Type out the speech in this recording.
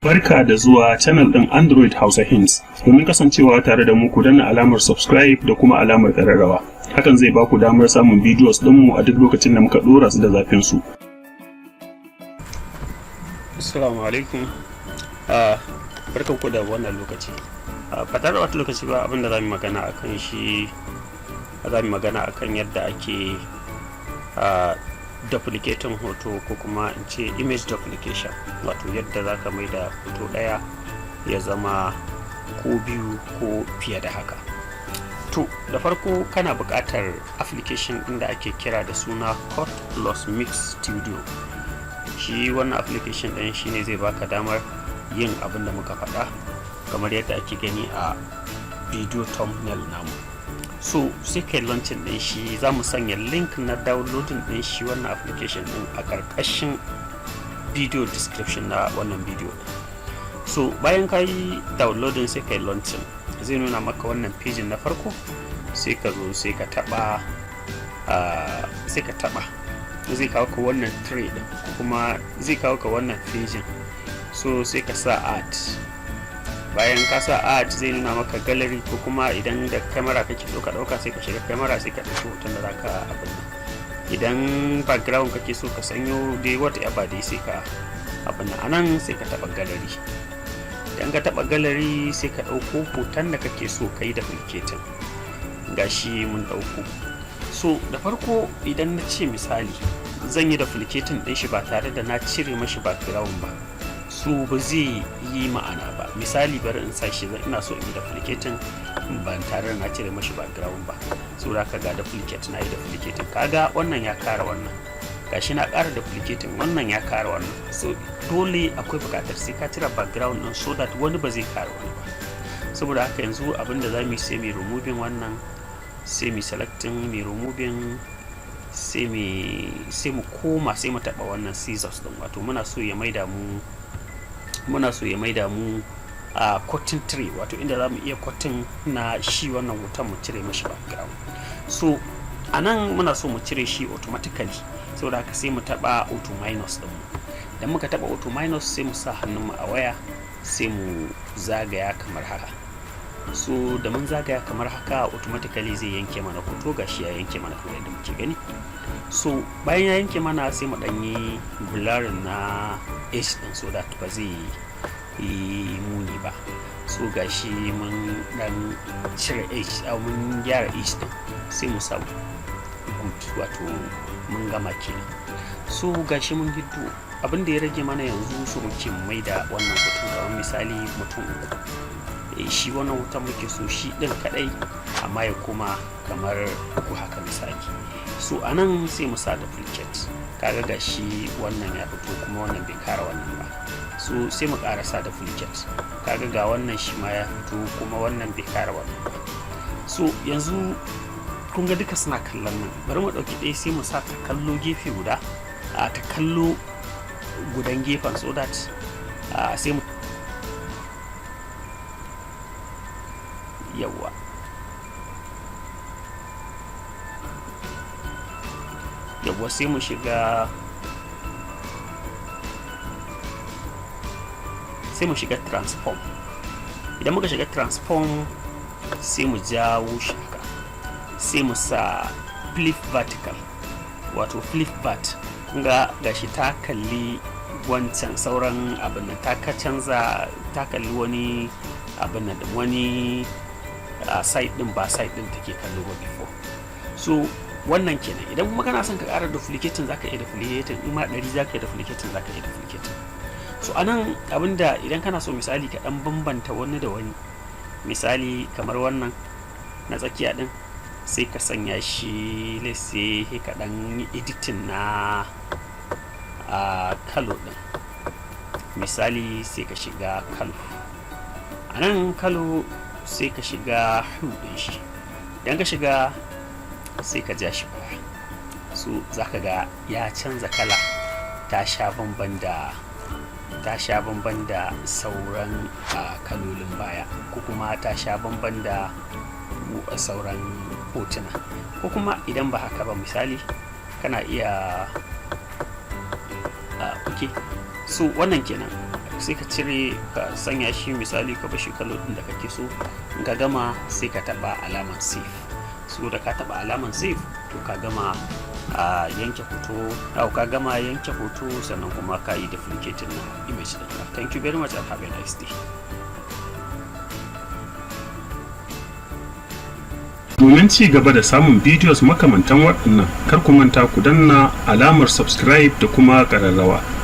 Barka da zuwa channel ɗin Android Hausa Hints. Domin kasancewa tare da mu, ku danna alamar subscribe da kuma alamar ƙararrawa. Hakan zai ba ku damar samun videos ɗinmu a duk lokacin da muka ɗora su da zafin su. Assalamu alaikum. Barkan ku da wannan lokaci. Ba tare da wata lokaci ba, abin da za mu magana akan shi, za mu magana akan yadda ake duplicating hoto, ko kuma in ce image duplication, wato yadda za ka mai da hoto ɗaya ya zama ko biyu ko fiye da haka. To, da farko kana buƙatar application ɗin da ake kira da suna Cut Plus Mix Studio. Shi wannan application ɗin shine zai baka damar yin abin da muka faɗa, kamar yadda ake gani a video thumbnail namu. So sai kai launching ɗin shi. Za mu sanya link na downloading ɗin shi wannan application ɗin a ƙarƙashin video description na wannan video. So bayan ka yi downloading, sai kai launching, zai nuna maka wannan page na farko. Sai ka zo sai ka taɓa, sai ka taɓa, zai kawo ka wannan tray din, ko kuma zai kawo ka wannan page. So sai ka sa add. Bayan ka sa add, zai nuna maka gallery, ko kuma idan da camera kake so ka dauka, sai ka shiga camera, sai ka dauki hoton da zaka abin nan. Idan background kake so ka sanyo, dai whatever dai, sai ka abin nan. Anan sai ka taba gallery. Idan ka taba gallery, sai ka dauko hoton da kake so ka yi duplicating. Gashi mun dauko. So da farko, idan na ce misali zan yi duplicating din shi ba tare da na cire mashi background ba, so ba zai yi ma'ana ba. Misali, bari in sa shi, ina so in yi duplicating ba tare da na cire mashi background ba. So da ka ga duplicate, na yi duplicating, kaga wannan ya kara wannan. Gashi na ƙara duplicating, wannan ya kara wannan. So dole akwai buƙatar sai ka cire background din, so that wani ba zai kara wani ba. Saboda haka yanzu abin da za mu yi, sai mu removing wannan, sai mu selecting, mu removing, sai mu koma, sai mu taɓa wannan scissors din, wato muna so ya maida mu a cutting tray, wato inda za mu iya cutting na shi wannan hoton, mu cire mashi background. So a nan muna so mu cire shi automatically, saboda haka sai mu taɓa auto minus din mu. Idan muka taɓa auto minus, sai mu sa hannunmu a waya, sai mu zagaya kamar haka. So da mun zagaya kamar haka, automatically zai yanke mana hoto. Gashi ya yanke mana kamar yadda muke gani. So bayan ya yanke mana, sai mu ɗan yi blurring na edge din, so that ba zai yi muni ba. So gashi mun dan cire edge, mun gyara edge din, sai mu sa good, wato mun gama kenan. So gashi mun hiddo. Abin da ya rage mana yanzu, so muke mai da wannan hoton kamar misali mutum uku. Shi wannan hoton muke so shi din kadai, amma ya koma kamar uku haka misali. So a nan sai mu sa duplicate. Kaga gashi wannan ya fito, kuma wannan bai kara wannan ba. So sai mu ƙara sa duplicate. Kaga ga wannan shi ma ya fito, kuma wannan bai kara wannan ba. So yanzu kun ga duka suna kallon nan. Bari mu ɗauki ɗaya, sai mu sa ta kallo gefe guda, a ta kallo gudan gefen, so that sai mu yawa, sai mu shiga transform. Idan muka shiga transform, sai mu jawo shi haka, sai mu sa flip vertical, wato flip vert. Kun ga gashi ta kalli wancan sauran abin nan, ta ka canza, ta kalli wani abin nan, wani side din, ba side din take kallo ba before. So wannan kenan. Idan kuma kana son ka ƙara duplicating, zaka iya duplicating. In ma 100 zaka iya duplicating, zaka iya duplicating. So anan abinda idan kana so misali ka dan bambanta wani da wani, misali kamar wannan na tsakiya din, sai ka sanya shi, let's say ka dan yi editing na a color din. Misali, sai ka shiga color, a nan color, sai ka shiga hue din shi. Idan ka shiga, sai ka ja shi baya. So za ka ga ya canza kala, ta sha bamban da sauran kalolin baya, ko kuma ta sha bamban da sauran hotuna. Ko kuma idan ba haka ba, misali kana iya, ok, so wannan kenan. Sai ka cire, ka sanya shi, misali ka bashi color din da kake so. In ka gama, sai ka taba alaman save. So da ka taba alaman save, to ka gama a yanke hoto, au ka gama yanke hoto, sannan kuma ka yi duplicating na image ɗinka. Thank you very much and have a nice day. Domin ci gaba da samun videos makamantan waɗannan, kar ku manta ku danna alamar subscribe da kuma ƙararrawa.